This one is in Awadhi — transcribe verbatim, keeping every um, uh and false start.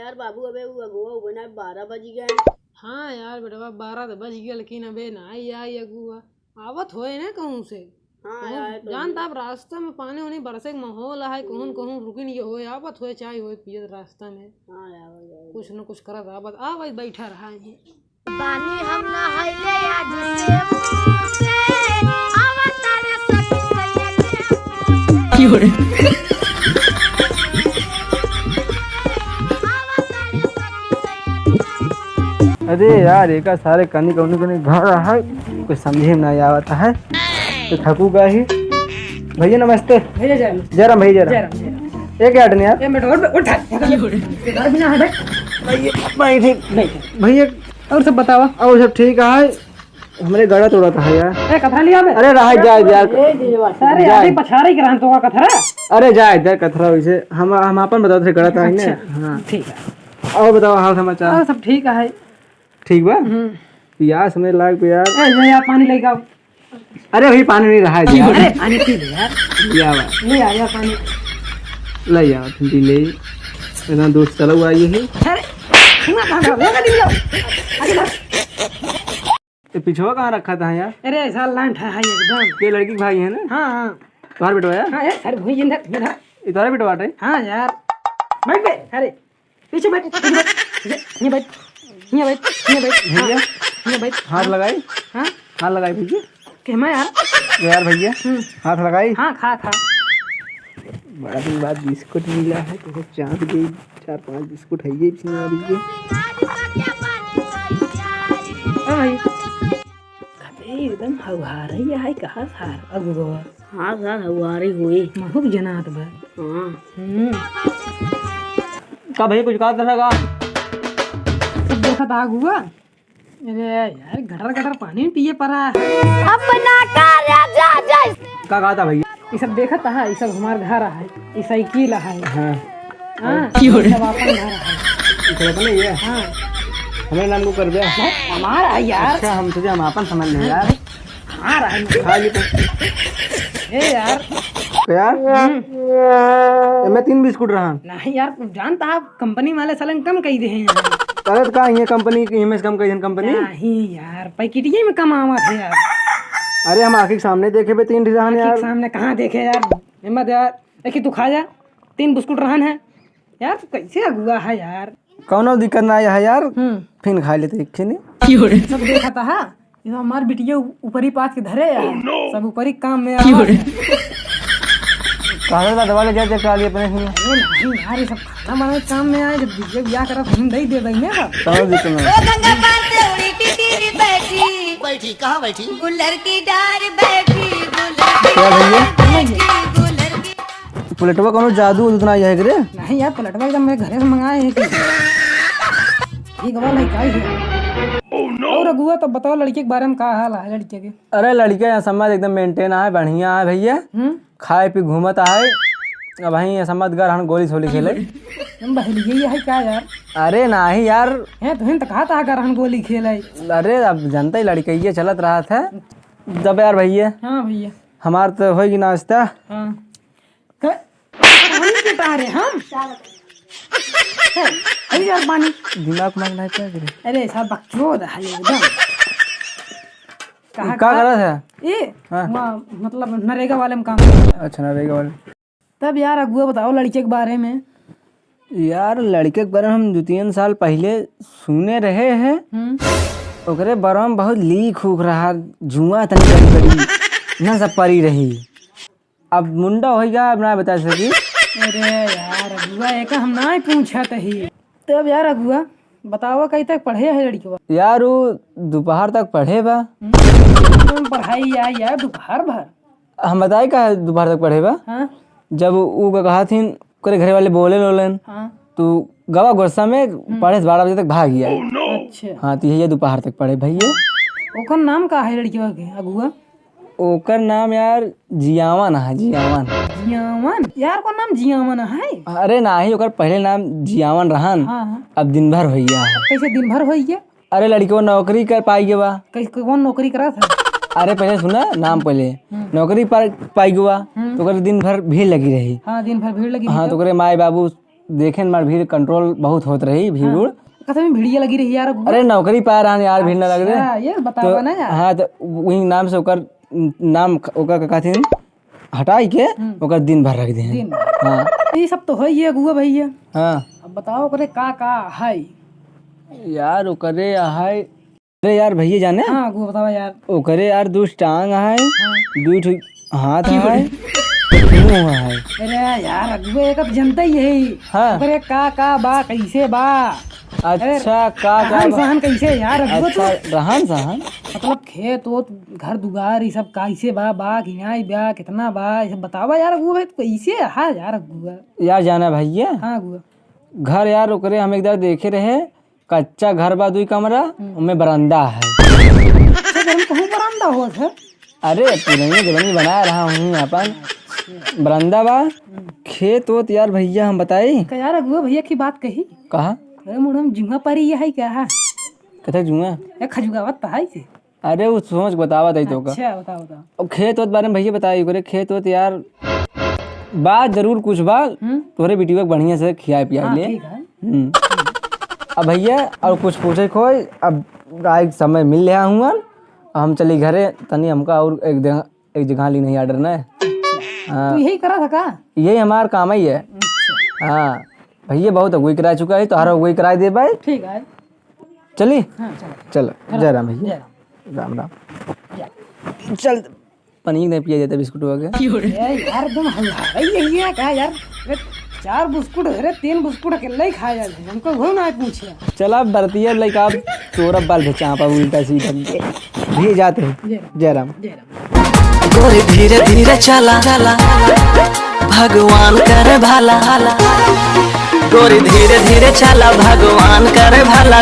यार बाबू, अबे उ अगुआ उबे ना, बारह बज गए। हाँ यार बेटवा, बारह तो बज गया, लेकिन अबे ना आई, आई अगुआ। आवत होए ना कहूँ से। हाँ कहूँ यार, तो जानता, अब रास्ता में पानी उनी बरसे के माहौल है, कहूँ न कहूँ रुकिन ये होए, आवत होए, चाय होए पियत रास्ता में। हाँ यार, यार। कुछ न कुछ करत आवत, आ भाई बैठा रहा है। पानी हम नहैले आज से मुँह से, आवत रे सखी सैया टेम्पू से। की हो रे? आवत रे सखी सैया टेम्पू से। अरे यार, एका सारे कनी कौनी कनी घर है, कुछ समझे में नहीं आवत है। तो थकू का ही। भैया नमस्ते। भैया जय राम। जय राम भैया, जय राम। जय राम, जय राम। एक आदमी यार। ए, मेट्रो पे उठा। इधर भी ना हटे। भैया, भाई ठीक। नहीं। भैया। और सब बतावा? और सब ठीक है। हमरे गड़ा तोड़ा था यार। ए, कथरा लिया बे। अरे रहा जाए यार। ए, जीवा, सारे जाए। आगे पछाड़े के रहन तो का कथरा? अरे जाए यार कथरा वैसे। हम, हम आपन बताओ थे गड़ा था ने। अच्छा। हाँ। ठीक है। और बताओ हाल समाचार। और सब ठीक है। ठीक बा? हम्म। पियास में लाग पियास। ए, ले यार, पानी लेके आओ। अरे भाई, पानी नहीं रहा है जी। अरे, पानी पी ले यार। लिया बा। ले आ यार पानी। ले यार, तुम पी ले। इतना दूर से चला हुआ ये है। अरे, सुना, कहाँ का? लेकर निकलो। आगे बढ़। ये पिछवा कहाँ रखा था यार? अरे, ऐसा लांठ है, है एकदम। ये लड़की के भाई है ना? हाँ, हाँ। तुम्हारा बेटवा है? हाँ, ए, अरे, वही इधर, इधर। ये तुम्हारा बेटवा है? हाँ यार। बैठ बे, अरे। पीछे बैठ, पीछे बैठ, ये, ये बैठ, ये बैठ, ये बैठ, हाँ, भैया। ये बैठ, हाथ हाँ। लगाई। हाँ? हाथ लगाई भैया। के मैं यार? यार भैया, हम्म। हाथ लगाई। हाँ, खा, खा। बड़ा दिन बाद बिस्कुट मिला है, तो चाँद गई, चार पाँच बिस्कुट है ये इसमें अभी ये। हाँ भाई। अबे एकदम हौहार है, ये है कहाँ सार अगुआ? हाँ सर, हौहार ही हुई। महूँ के जनात बा। हाँ। हम्म। का भैया कुछ कहा था का? सब देखा था अगुआ। अरे यार, गटर गटर पानी पिए पड़ा है। अपना का राजा जैसे। का कहा था भैया? ये सब देखा था, ये सब हमार घर है, ये साइकिल है। हाँ। हाँ, की हो रे? सब आपन घर है। ई तो अपने ही है। हाँ। हमारे नाम को कर दे। भाई, हमारा है यार। अच्छा, हम तुझे हम आपन समझ ले यार। हमारा है। खा ली तो। ए यार। तो यार, हम्म। एमे तीन बिस्कुट रहा। नहीं यार, तू जानता है, कंपनी वाले सालन कम कही दे हैं यार। अरे तो का, ये कंपनी, इमे से कम कही दे हैं कंपनी? नहीं यार, पैकेटिये में कम आवत है यार। अरे हम आँखी के सामने देखे बे तीन रहा आँखी के यार। सामने कहाँ देखे यार? हिम्मत यार, देखी तू खा जा, तीन बिस्कुट रहन है। यार, तू कैसे अगुआ है यार? कौनो दिक्कत ना है यार। हम्म। फिन खा लेते एक खेने। सब देखा था, हाँ? ये हमार बिटिया उ-, ऊपरी पाथ के धरे है। Oh, no! सब ऊपरी काम में आवा। कहा था दवा ले जा, जा, काली अपने ही। अरे नहीं यार, ये सब खाना बनाए काम में आए, जब बिटिया बियाह करब, हम दे दे भाई ना। कौनो दिक्कत ना। ओ गंगा पार से उड़ी टिटरी बैठी। बैठी, कहाँ बैठी? गुलर की डार बैठी, गुलर की क्या भैया? डार बैठी, गुलर की प्लेटवा कौनो जादू उदू तो ना है रे? नहीं यार, प्लेटवा एकदम मेरे घरे से मंगाए हैं कि। ये गवा लड़का है। Oh, no! और अगुआ, तो बताओ लड़के के बारे में का हाल है लड़के के? अरे लड़के यहाँ समझ एकदम maintain है, बढ़िया है भैया। हम्म? खाए पी घूमत है। अब वहीं ये समझ घर हम गोली सोली खेले। हम बहलिए ही है का यार? अरे नहीं यार। हैं, तुहन तो कहा था घर हम गोली खेले। अरे अब जनता ही लड़के ये चलत रहा था। जब यार भैया। हाँ भैया। हमार तो होगी नाश्ता। हाँ। क-, पानी पीता रे हम? हे, अरे यार पानी। दिमाग मार ना क्या करे? अरे साहब बकचोद है एकदम। कहाँ का का? गलत है? ए, हाँ। वहाँ, मतलब नरेगा वाले में काम करता है। अच्छा, नरेगा वाले। तब यार अगुआ बताओ लड़के के बारे में। यार लड़के के बारे में हम दो तीन साल पहले सुने रहे हैं। हम्म। ओकरे बारे में बहुत लीक हूक रहा, जुआ तनी करी करी, ना सब परी रही। अब मुंडा होइ गया, अब ना बता सकी। अरे यार अगुआ, एका हम ना पूछत ही। तब यार अगुआ, बतावा कई तक पढ़े है लड़कवा? यार, उ दोपहर तक पढ़े बा। हम्म, पढ़ाई यार, यार दोपहर भर। हम बताई का दोपहर तक पढ़े बा? हाँ। जब उ का कहा थीन, ओकरे घरे वाले बोले लोलन, हाँ। तो गवा गुस्सा में हम्म। पढ़े से बारह बजे तक भाग गया। अच्छा। हाँ, तो यही दोपहर तक पढ़े भैया। ओकर नाम का है लड़कवा के, अगुआ? ओकर नाम यार जियावन है, जियावन। जियावन? यार, ओकर नाम जियावन है? अरे नाही, ओकर पहले नाम जियावन रहन, हाँ, हाँ। अब दिन भर होइया है। कैसे दिन भर होइया? अरे, लड़कवा नौकरी कर पाई गवा। कैसे, कौन नौकरी करा था? अरे, पहले सुना, नाम पहले। हम्म। नौकरी पर पाई गवा, हम्म। तो ओकर दिन भर भीड़ लगी रही। हाँ, दिन भर भीड़ लगी हाँ, रही तो तो। ओकरे माई बाबू देखे न मार भीड़ control बहुत होत रही, भीड़ हाँ। उड़। कथा में भीड़िया लगी रही यार, अगुआ। अरे नौकरी पा रहा यार, भीड़ ना लग रहे। अच्छा, ये बतावा तो, ना यार। हाँ, तो वही नाम से ओकर नाम ख-, ओकर का कहथिन, हटाई के हम्म। ओकर दिन भर रख दे। दिन भर। हाँ। ये सब तो है ये अगुआ भैया। हाँ। अब बताओ ओकरे का का है? यार ओकरे है, अरे यार भैया जाने? हाँ, अगुआ बतावा यार। ओकरे यार दो टांग है, हाँ। दो ठो हाथ है, मुंह है। अरे यार अगुआ एक अब जनता ही है। हाँ। ओकरे का का बा, कैसे बा? अच्छा, अरे, का, का रहन बा? सहन कैसे यार, अगुआ अच्छा, तू? रहन सहन? मतलब खेत ओत, घर दुआर, ई सब कैसे बा, बा कि नाई बा, कितना बा, ई सब बतावा यार अगुआ भाई, तू कैसे रहा यार अगुआ? यार जाना भैया, हाँ अगुआ। घर यार ओकरे हम एक दार देखे रहे, कच्चा घर बा, दुई कमरा, हम्म। ओमे बरामदा है। अच्छा, घर में कहूँ बरामदा होत है? अरे, पुरनिया जवानी बना रहा हूँ अपन। अच्छा। बरामदा बा, हम्म। खेत ओत यार भैया हम बताई। का यार अगुआ भैया की बात कही? कहा? अरे मुड़म जुआ परी ये है क्या? कथे जुआ? ए खजुआवत त है के? अरे उ सोच बतावत है तो का। अच्छा, बताओ, बताओ। अब खेत ओत बारे में भैया बताई, ओकरे खेत ओत यार बा जरूर कुछ बा, हम्म। तोहरे बिटिया के बढ़िया से खियाए पियाए हाँ, ले। ठीक है। हम्म। अब भैया और कुछ पूछे के होई, अब आए समय मिल लिया हुआ, हम चली घरे, तनी हमका और एक दिन एक जगह ली नहीं order ना। हाँ। तू यही करा था का? यही हमार काम ही है। अच्छा। हाँ, भैया बहुत अगुई करा चुका है, तोहरा अगुई करा दे भाई। ठीक है। चली? हाँ, चलो। चलो, चलो। जय राम भैया। जय राम। राम राम। जय। चल, पनीर नहीं पिया जाता बिस्कुट हो गया। ए, यार, तुम हलवाई यही है क्या यार? अरे, चार बिस्कुट है रे, तीन बिस्कुट अकेले ही खा जाते हैं, हमको वो ना पूछे। चला, बरतिया लइका, अब तोरा बाल बेचापा उल्टा सीधा। भैया जाते हैं। जय राम। जय राम। जय राम। गोरी धीरे धीरे चला, चला, भगवान करे भला, गोरी धीरे धीरे चला, भगवान करे भला।